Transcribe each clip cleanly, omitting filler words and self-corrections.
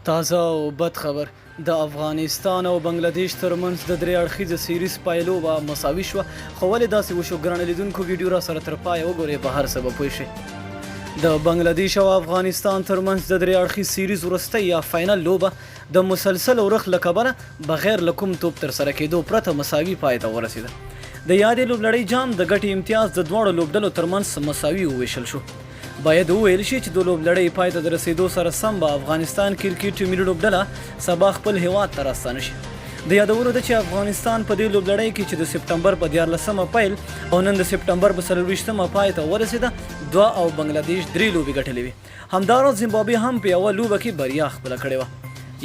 تازه او بد خبر د افغانستان او بنګله دیش ترمنځ د درې اړخیزه سیریز پایلوبه مساوي شوه، خو ولې داسې وشو؟ ګرانه لیدونکو، ویډیو را سره تر پایه وګورئ، په هر څه به پوه شئ. د بنګله دیش او افغانستان ترمنځ د درې اړخیز سیریز وروستۍ یا فاینل لوبه د مسلسل اورښت له کبله بغیر له کوم توپ ترسره کېدو پرته مساوي پای ته ورسېده. د یادې لوبلړۍ جام د ګټې امتیاز د دواړو لوبډلو ترمنځ مساوي وویشل شو. باید وویل شي چې د لوبلړۍ پای ته د رسېدو سره سم به افغانستان کرکټ ملي لوبډله سبا خپل هېواد ته راستانه شي. د یادولو ده چې افغانستان په دې لوبلړۍ کې چې د سپټمبر په 13مه پیل او نن د سپټمبر په 24مه پای ته ورسېده، دوه او بنګله دېش درې لوبې ګټلې وې. همداراز زیمبابوې هم په یوه لوبه کې بریا خپله کړې وه.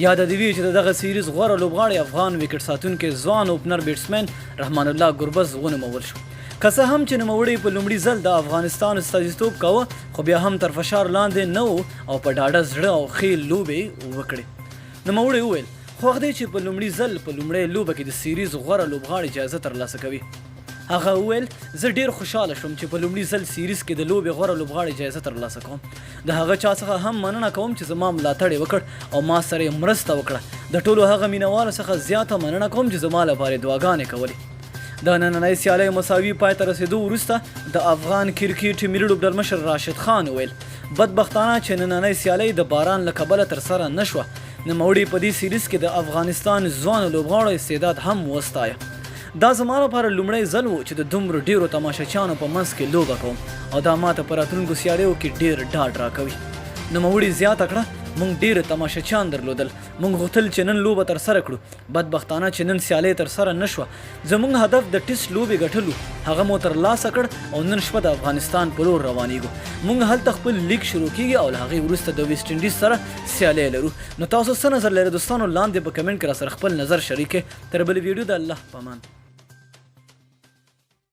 یاده دې وي چې د دغه سیریز غوره لوبغاړی افغان ویکټ ساتونکی ځوان اوپنر بیټسمین رحمان الله ګربز ونومول شو. که څه هم چې نوموړي په لومړي ځل د افغانستان استازیتوب کاوه، خو بیا هم تر فشار لاندې نه و او په ډاډه زړه او ښې لوبې وکړې. نوموړي وویل، خوښ دی چې په لومړي ځل په لومړۍ لوبه کې د سیریز غوره لوبغاړي جایزه ترلاسه کوي. هغه وویل، زه ډېر خوشاله شوم چې په لومړي ځل سیریز کې د لوبې غوره لوبغاړي جایزه ترلاسه کوم. د هغه چا څخه هم مننه کوم چې زما ملاتړ یې وکړ او ما سره یې مرسته وکړه. د ټولو هغه مینهوالو څخه زیاته مننه کوم چې زما لپاره یې دعاګانې کولې. د نننۍ سیالۍ مساوي پای ته رسېدو وروسته د افغان کرکټ ملي لوبډلمشر راشد خان وویل، بدبختانه چې نننۍ سیالۍ د باران له کبله ترسره نه شوه. نوموړي په دې سیریز کې د افغانستان ځوانو لوبغاړو استعداد هم وستایه. دا زما لپاره لومړی ځل و چې د دومره ډېرو تماشچیانو په منځ کې لوبه کوم او دا ماته په راتلونکو سیالیو کې ډېر ډاډ راکوي. نوموړي زیاته کړه، موږ ډېر تماشچیان درلودل، موږ غوښتل چې نن لوبه ترسره کړو، بدبختانه چې نن سیالۍ ترسره نه شوه. زموږ هدف د ټیسټ لوبې ګټل و، هغه مو ترلاسه کړ او نن شپه د افغانستان په لور روانېږو. موږ هلته خپل لیګ شروع کېږي او له هغې وروسته د ویسټ انډیز سره سیالۍ لرو. نو تاسو څه نظر لرئ دوستانو، لاندې په کمنټ کې راسره خپل نظر شریک کړئ. تر بلې ویډیو د الله په امان.